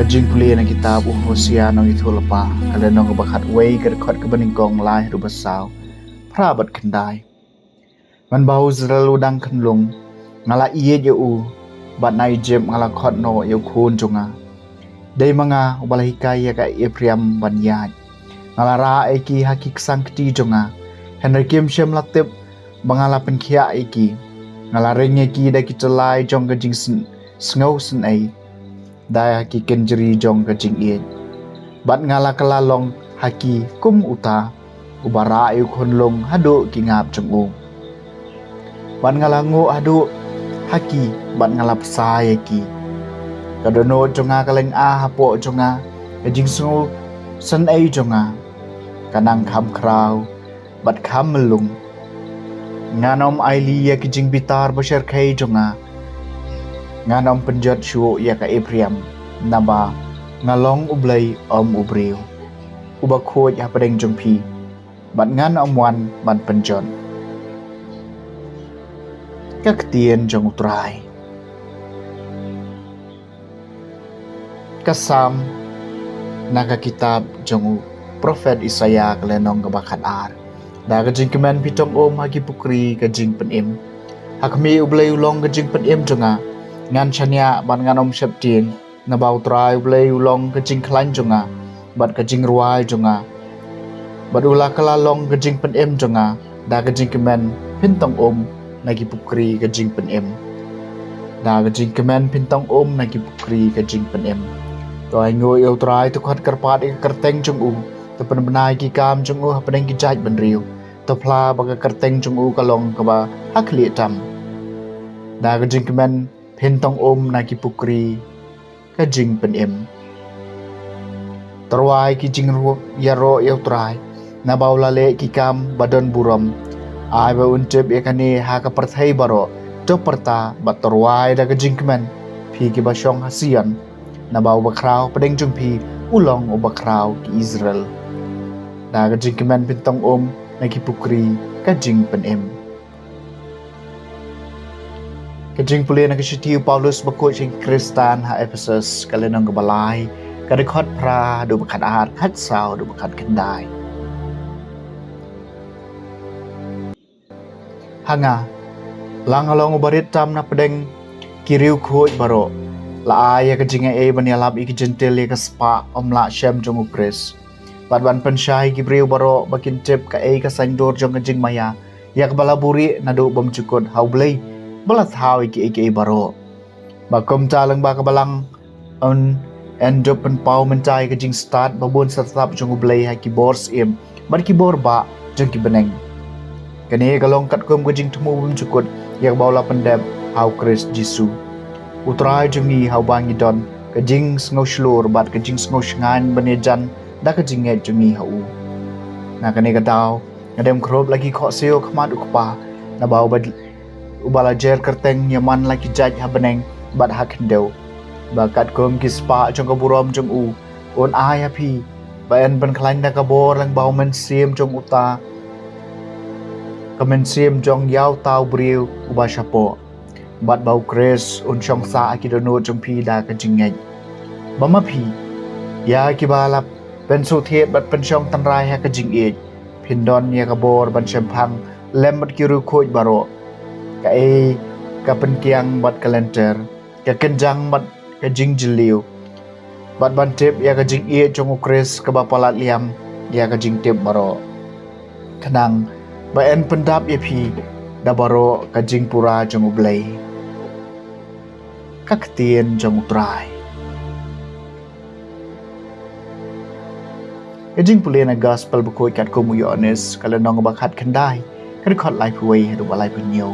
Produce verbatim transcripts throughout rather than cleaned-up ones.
Ka jingpule na kitab u Hosea nongïathuhlypa, ka lynnong kaba khatwei, ka dkhot kaba nyngkong lai haduh ba saw, phra bad khyndai. Mynba u Israel u dang khunlung, nga la ïeit ïa u, bad na Ijipt nga la khot noh ïa u khun jong nga. Dei ma nga uba la hikai ïa ka Ephraim ban ïaid. Nga la rah ïa ki ha ki ksang kti jong nga, hynrei kim shym la tip ba nga la pynkhiah ïa ki. Nga la ring ïa ki da ki tyllai jong ka jingsngew synei, da ki kynjri jong ka jingïeit. Bad nga la kylla long ha ki kum uta uba rah ïa u khunlung haduh ki ngap jong u. Bad nga la nguh haduh ha ki, bad nga la bsa ïa ki. Ka dohnud jong nga ka lynga hapoh jong nga, ka jingsngew synei jong nga ka nang kham khraw bad kham myllung. Ngan ym ailad ïa ki jingbitar bashyrkhei jong nga. Ngan ym pynjot shuh ïa ka Ephraim, naba nga long U Blei, ym u briew, uba khuid hapdeng jong phi, bad ngan ym wan ban pynjot. Ka ktien jong U Trai. Ka Salm na ka kitab jong u prophet Isaiah, ka lynnong kaba khatar. Da ka jingkmen phi tong um ha ki pukri ka jingpynim. Ha khmih, U Blei u long ka jingpynim jong nga. Ngan shaniah bad ngan ym sheptieng. Naba U Trai U Blei u long ka jingkhlaiñ jong nga bad ka jingrwai jong nga. Bad u la kylla long ka jingpynim jong nga. Da ka jingkmen phin tong um na ki pukri ka jingpynim. Da ka jingkmen phin tong um na ki pukri ka jingpynim. To ainguh ïa U Trai, to khot kyrpad ïa ka kyrteng jong u, to pynbna ïa ki kam jong u hapdeng ki jaitbynriew. To phla ba ka kyrteng jong u ka long kaba hakhlieh tam. Da ka jingkmen phin tong um na ki pukri ka jingpynim. To rwai ki jingïaroh ïa U Trai, naba u la leh ki kam ba don burom. Ai ba un tip ïa kane ha ka pyrthei baroh. To pyrta bad to rwai da ka jingkmen, phi kiba shong ha Sion, naba uba khraw hapdeng jong phi u long uba khraw ki Israel. Da ka jingkmen phin tong um na ki pukri ka jingpynim. Ka jingpule na ka shithi u Paulus bakhuid sha ki Khristan ha Ephesus, ka lynnong kaba lai, ka dkhot phra haduh ba khatar, khatsaw haduh ba khatkhyndai. Ha nga, la nga long uba rit tam napdeng ki riewkhuid baroh, la ai ïa ka jingaiei ban ïalap ïa ki Jentil ïa ka spah ym lah shem jong U Khrist, bad ban pynshai ïa ki briew baroh ba kin tip kaei ka saiñdur jong ka jingmaïa ïa kaba la buhrieh naduh bymjukut ha U Blei ba la thaw ïa kiei kiei baroh. Ba kumta lyngba ka Balang un yn dup pynpaw mynta ïa ka jingstad ba bun sa tap jong U Blei ha ki bor syiem bad ki bor bah jong ki bneng. Kane ka long katkum ka jingthmu bymjukut ïa kaba u la pyndep ha U Khrist Jisu, U Trai jong ngi, ha uba ngi don ka jingsngewshlur bad ka jingsngewshngaiñ ban ïajan da ka jingngeit jong ngi ha u. Na kane ka daw, nga dem khrup la ki khohsiew ha khmat U Kpa, naba uba, uba la jer kyrteng ïa man la ki jait ha bneng bad ha khyndew. Ba katkum ki spah jong ka burom jong u, un ai ha phi ba yn pynkhlaiñ da ka bor lyngba U Mynsiem jong uta, ka mynsiem jong ïa uta u briew uba shapoh. Bad ba U Khrist un shong sah ha ki dohnud jong phi da ka jingngeit. Ba ma phi, ïa kiba la pynsngewthuh bad pynshong tynrai ha ka jingïeit, phin don ïa ka bor ban shemphang lem bad ki riewkhuid baroh, kaei ka pynkiang bad ka lynter, ka kynjang bad ka jingjylliew, bad ban tip ïa ka jingïeit jong U Khrist kaba palat liam ïa ka jingtip baroh, khnang ba yn pyndap ïa phi da baroh ka jingpura jong U Blei. Ka ktien jong U Trai. Ka jingpule na Gospel bakhuid katkum u Ïoannis, ka lynnong ba khatkhyndai, ka dkhot laiphew wei haduh ba laiphew hynñiew.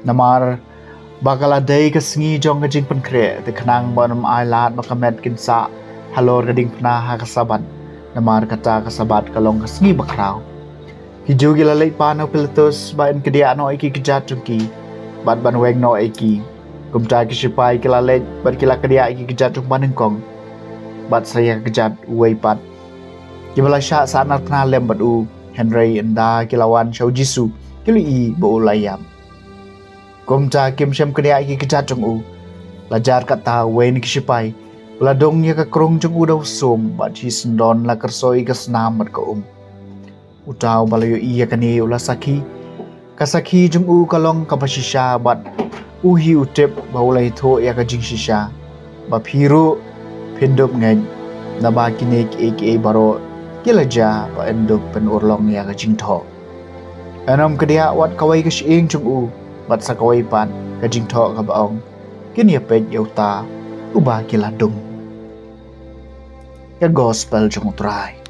Namar ba ka la dei ka sngi jong ka jingpynkhreh, te khnang ba ym ailad ba ka met kin sah halor ka diengphna ha ka Sabbath, namar kata ka Sabbath ka long ka sngi bakhraw. Ki Jiw ki la leit pan ha u Pilatus ba yn kdiah noh ïa ki kjat jong ki bad ban weng noh ïa ki. Kumta ki shipai ki la leit bad ki la kdiah ïa ki kjat jong uba nyngkong bad sa ïa ka kjat uwei pat. Kiba la shah sahnarphna lem bad u, hynrei ynda ki la wan sha u Jisu, ki la ïohi ba u la ïap. Kumta kim shym kdiah ïa ki kjat jong u. La jar kata uwei na ki shipai u la dung ïa ka krung jong u da u sum bad shisyndon la kyrsoi ka snam bad ka um. Uta uba la ïohi ïa kane u la sakhi. Ka sakhi jong u ka long kaba shisha bad u hi u tip ba u la ïathuh ïa ka jingshisha ba phi ruh phin dup ngeit, naba kine kiei kiei baroh ki la jia ba yn dup pynurlong ïa ka jingthoh. Yn ym kdiah wat kawei ka shyieng jong u bad sa kawei pat ka jingthoh kaba ong, kin ïapeit ïa uta uba ki la dung. Ka Gospel jong U Trai.